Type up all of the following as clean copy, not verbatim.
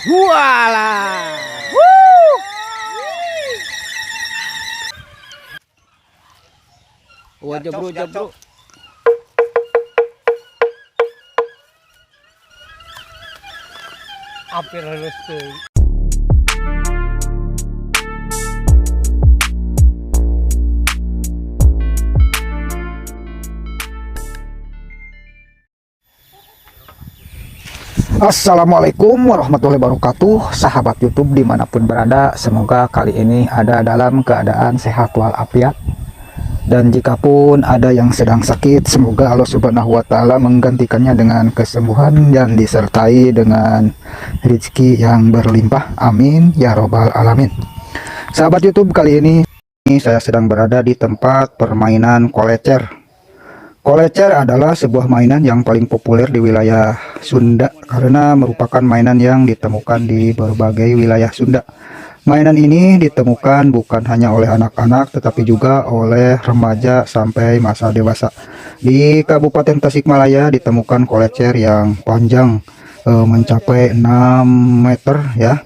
Walah. Wuh. Wah, jebru jebru. Hampir halus tuh. Assalamualaikum warahmatullahi wabarakatuh. Sahabat YouTube dimanapun berada, semoga kali ini ada dalam keadaan sehat walafiat. Dan jika pun ada yang sedang sakit, semoga Allah Subhanahu wa Ta'ala menggantikannya dengan kesembuhan dan disertai dengan rezeki yang berlimpah. Amin ya robbal alamin. Sahabat YouTube, kali ini saya sedang berada di tempat permainan kolecer. Kolecer adalah sebuah mainan yang paling populer di wilayah Sunda karena merupakan mainan yang ditemukan di berbagai wilayah Sunda. Mainan ini ditemukan bukan hanya oleh anak-anak, tetapi juga oleh remaja sampai masa dewasa. Di Kabupaten Tasikmalaya ditemukan kolecer yang panjang mencapai 6 meter ya.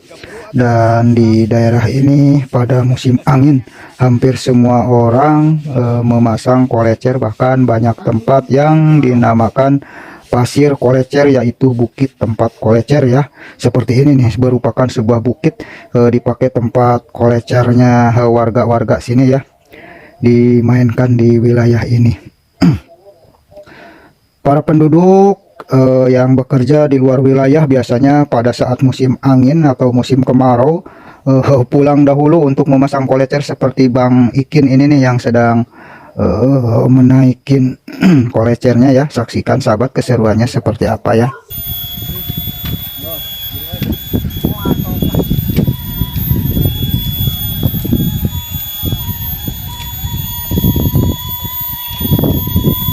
Dan di daerah ini pada musim angin hampir semua orang memasang kolecer, bahkan banyak tempat yang dinamakan pasir kolecer, yaitu bukit tempat kolecer ya. Seperti ini nih, merupakan sebuah bukit dipakai tempat kolecernya warga-warga sini ya, dimainkan di wilayah ini. Para penduduk yang bekerja di luar wilayah biasanya pada saat musim angin atau musim kemarau pulang dahulu untuk memasang kolecer, seperti Bang Ikin ini nih yang sedang menaikin kolecernya ya. Saksikan sahabat keseruannya seperti apa ya.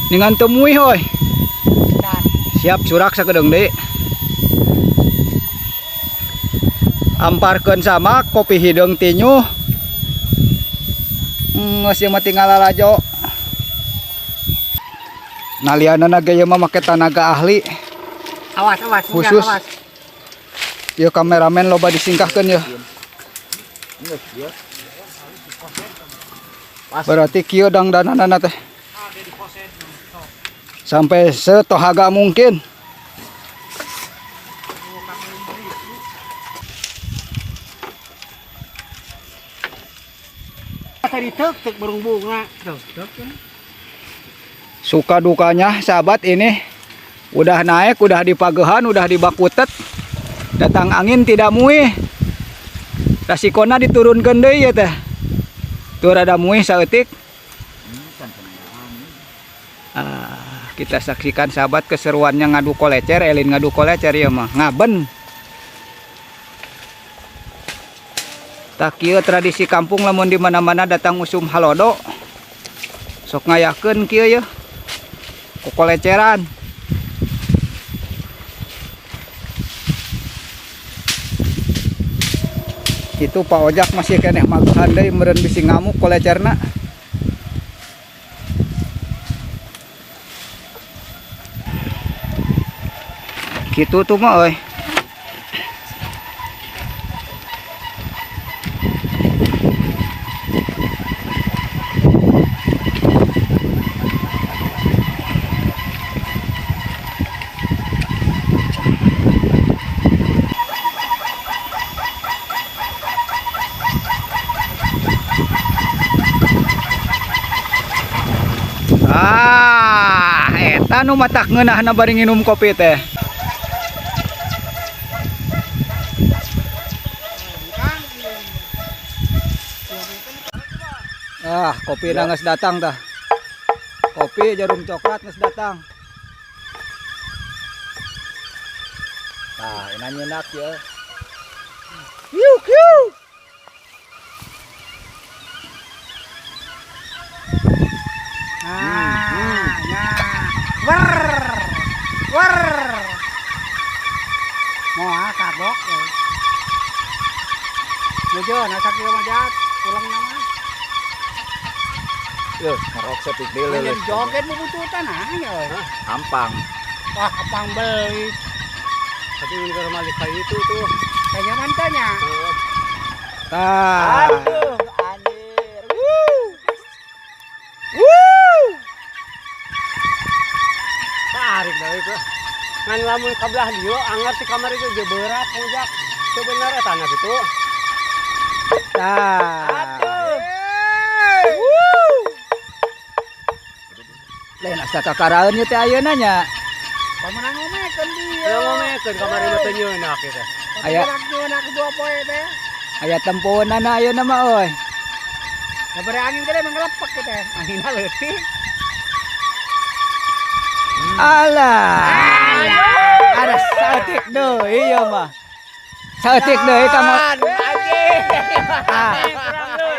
Dengan temui hoi. Siap surak sakedeung deui. Amparkeun sama kopi hideung tinyu. Geus ieu mah tinggal lalajo. Nalianana ge ieu mah make tanaga ahli. Awas, awas, khusus. Awas. Ieu kameramen loba disingkahkeun ya. Berarti kieu dangdananana teh. Sampai setohaga mungkin. Tadi tek tek burung bunga. Tuh, tek. Suka dukanya sahabat, ini udah naik, udah dipagehan, udah dibakutet, datang angin tidak muih. Rasikona diturunkan deui ya teh. Tuh rada muih saeutik. Kita saksikan sahabat keseruannya ngadu kolecer, elin ngadu kolecer ya mah ngaben. Tak kieu tradisi kampung lamun di mana-mana datang usum halodo sok ngayakeun kieu ya kokoleceran. Itu Pak Ojak masih keneh magehan deui, meureun bisi ngamuk kolecerna. Gitu tuh mah euy. Ah, eta nu matak ngeunahna bari nginum kopi teh. Ah, kopi geus datang tah. Kopi jarum coklat geus datang. Tah, enak nyenak ya. Yuk, yuk. Ah, ya. Wer. Wer. Moal kagok. Nuju, nasak ieu mah jat, pulang nama. Yeuh, ngerok setik deui leuleus. Joget bubututan ah ya. Ampang. Wah, ampang beli. Ini keur malik ka itu tuh. Kanyaman teh nya. Tah. Aduh, anjir. Wuh. Wuh. Tarik deui tuh. Ngan lamun ka belah dieu anggar ti kamari ge berat mujak. Teu bener eta na kitu. Tah. Aduh. Wuh. Lain asa kakaraeun ieu teh ayeuna nya. Pamenang ngomekeun dieu. Ya ngomekeun kamari mah teu nyeunak ieu teh. Aya nyeunak dua poe teh. Aya tempoonana ayeuna mah euy. Babere angin gede manglepek kieu teh. Anginna leutik. Alah. Ada saeutik deui ieu mah. Saeutik deui ka mah. Ah,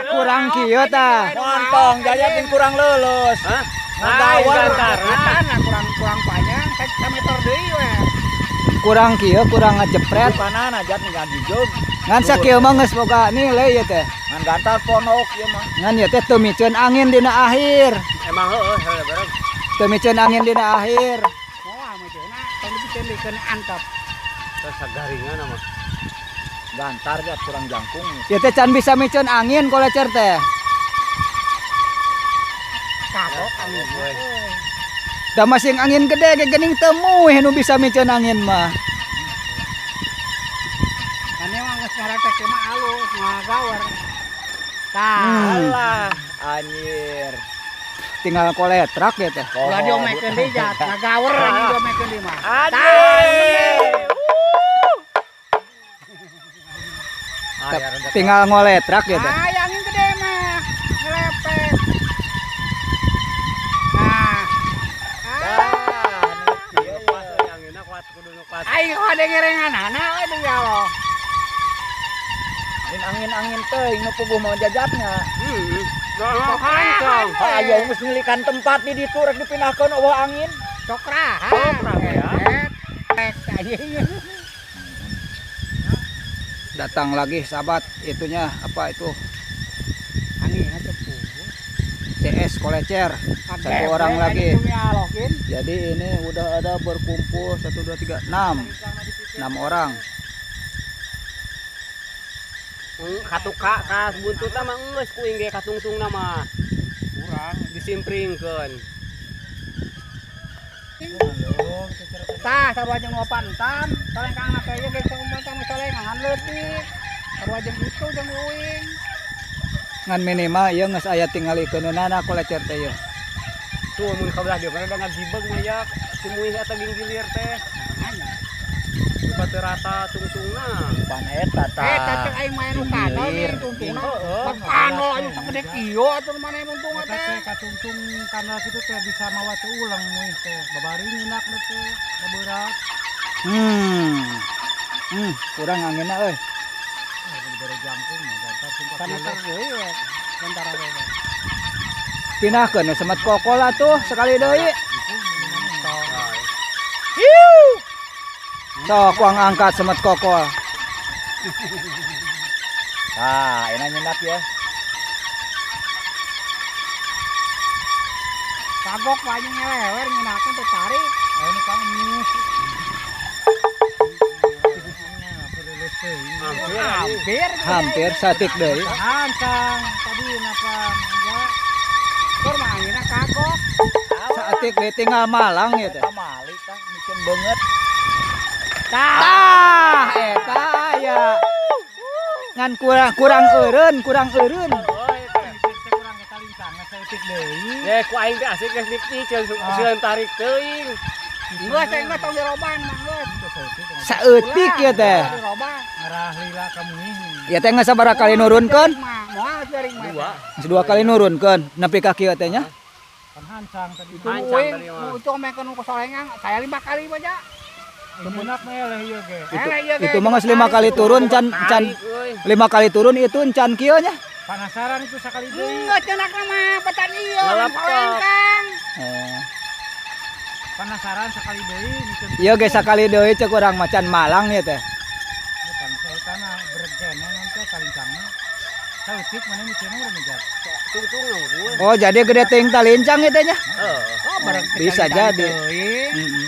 kurang kieu tah. Montong jajatin kurang lulus. Hah? Ngagawar. Tanah kurang panjang, sameter deui we. Kurang kieu kurang ngajepret. Panana jat ngagijog. Ngan sakieu mah geus boga nilai ieu teh. Ngan gantar ponok ieu mah. Ngan ieu teh teu miceun angin dina akhir. Emang heueuh heueuh bareng. Teu miceun angin dina akhir. Moal miceunna, tong dipikeun antep. Terus sagaringan mah. Gantar jat kurang jangkung. Ieu teh can bisa miceun angin kolecer teh. Kagok angin. Da masing angin gede ge geuning teu muih nu bisa miceun angin mah. Kan emang geus ngaretek mah alus, ngagawer. Tah, Alah, anjir. Tinggal koletrak ya teh. Ulah diomekeun deui jat, ngagawer anjing diomekeun deui mah. Anjir. Tinggal ngoletrak ya teh. Ah, angin gede mah. Ngelepek. Nah. Aing kade ngerenganana we deui Allah. Angin-angin teuing nu puguh mah jajatnya. Heeh. Ayo geus ngilikan tempat di ditu rek dipindahkeun eueuh angin. Sokrahan. Datang lagi sahabat itunya apa itu? Angin atuh. CS Kolecer. Satu orang lagi. Jadi ini udah ada berkumpul 1 2 3 6. 6 orang. Katuka kas buntutna mah geus ku ingge katungtungna mah. Kurang disimpringkeun. Tah sarua jeung nu pantan, solengkangna teh ieu geus sakumpulkan solengan leutik. Sarua jeung itu jeung uing. Ngan minimal ieu geus aya tingalikeunana kolecer teh ieu. Tuh mun ka belah dieu mah da ngagibeg mah ya, si muih eta ginggilir teh. Lupa teu rata tungtungna. Pan eta tah. Eta cek aing main nu kanol nih tungtungna. Kanol aing sagede kieu atuh maneh muntungna teh. Katungtung kanal kitu teh bisa mawa teu ulang muih teh. Babari nyunakna teh babeurak. Kurang anginna euy. Dibere jangkung mah gantar singkat. Sameter deui we. Bentara we. Pindahkeun semet kokol atuh sekali deui. Sok kuang angkat semet kokol. Tah, enak nyenak ya. Kagok banyak ngelewer nyenakeun teh tarik. Ini kang mus. Hampir hampir satik deui. Hancang tadi napa enggak. Tur mah anginna kagok. Satik deui tinggal malang ya teh. Mali tah micen beungeut. Tah eta aya. Ngan kurang eureun, kurang eureun. Kurang eta lincangna saeutik deui. Eh ku aing teh asik geus dipicen sieun tarik teuing. Geus teh geus tong diroban mah geus. Saeutik ya teh. Ngerah lila ka muih. Ya teh geus sabaraha kali nurunkeun? Moal sering mah. Dua. Geus dua kali nurunkeun nepi ka kieu teh nya. Kan hancang tadi. Itu uing, itu omekeun ku solengan, saya 5 kali baca. Menak mah eleh ieu ge. Itu mah geus 5 kali turun can 5 kali turun itu can kieu nya. Penasaran itu sakali deui. Geus cenakna mah petan ieu solengkang. Oh. Penasaran sakali deui micen. Ieu ge sakali deui cek urang mah can malang ieu teh. Bukan saeutana beregena nanti kalincangna. Saeutik maneh miceunna urang ngejat. Tungtung Oh, jadi gede teuing talincang ieu teh nya. Heeh. Bisa jadi. Heeh.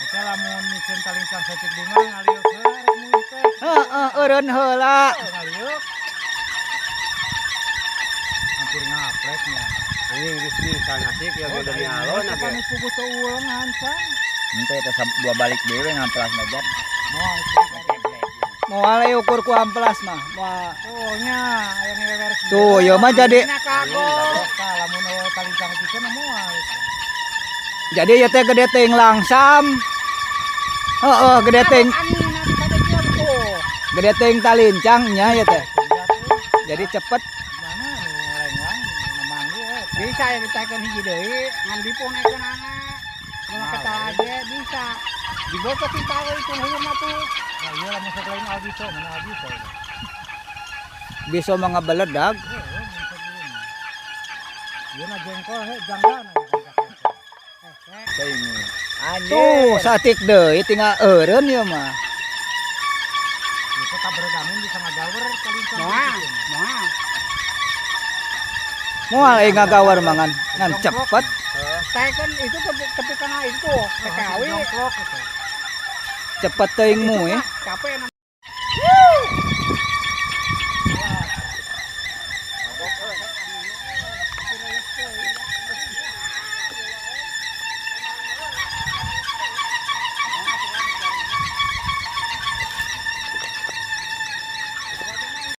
Kita lamun miceun talincang saeutik deui mah ngaliuk heula rek mulih teh. Heeh, eureun heula. Ngaliuk. Hampir ngapleknya. Anjing geus bisa ngasih ya Oh, gede demi alon Kapan ge. puguh teu ulengan, Cang? Ente teh dua balik deui we ngamplas ngajat. Moal. Moal we ukur ku amplas mah. Moal. Oh nya, aya ngewewer. Tuh, ieu mah jadi Nah, kagok. Tah, lamun eueuh talincang kitu mah moal. Jadi ieu teh gede teuing langsam. Heeh, gede teuing Angin nanti pada kieu tuh. Gede teuing talincang nya ieu teh. Jadi cepet. Mana nu lenglang nemanggi we. Bisa ya ditaikeun hiji deui, ngan diponekeunana. Nu make tade bisa. Dibawa ke tahu itu huyung tuh. Nah, iya lamun sok lain Albiso, mana Albiso. Bisa mangabeledag. Heeh, mun sok ieu mah. Ieu na jengkol he janggana ya kan kakek. Teuing. Anjir. Tuh, satik deui tinggal eureun ieu mah. Bisa kaberegamin bisa ngagawer talincang. Moal, kitu mah. moal. Moal euy ngagawar mangan ngan cepet. Taikeun itu tepi kana itu, TKW. Jongklok gitu. Cepet teuing mu eh. Capek nama.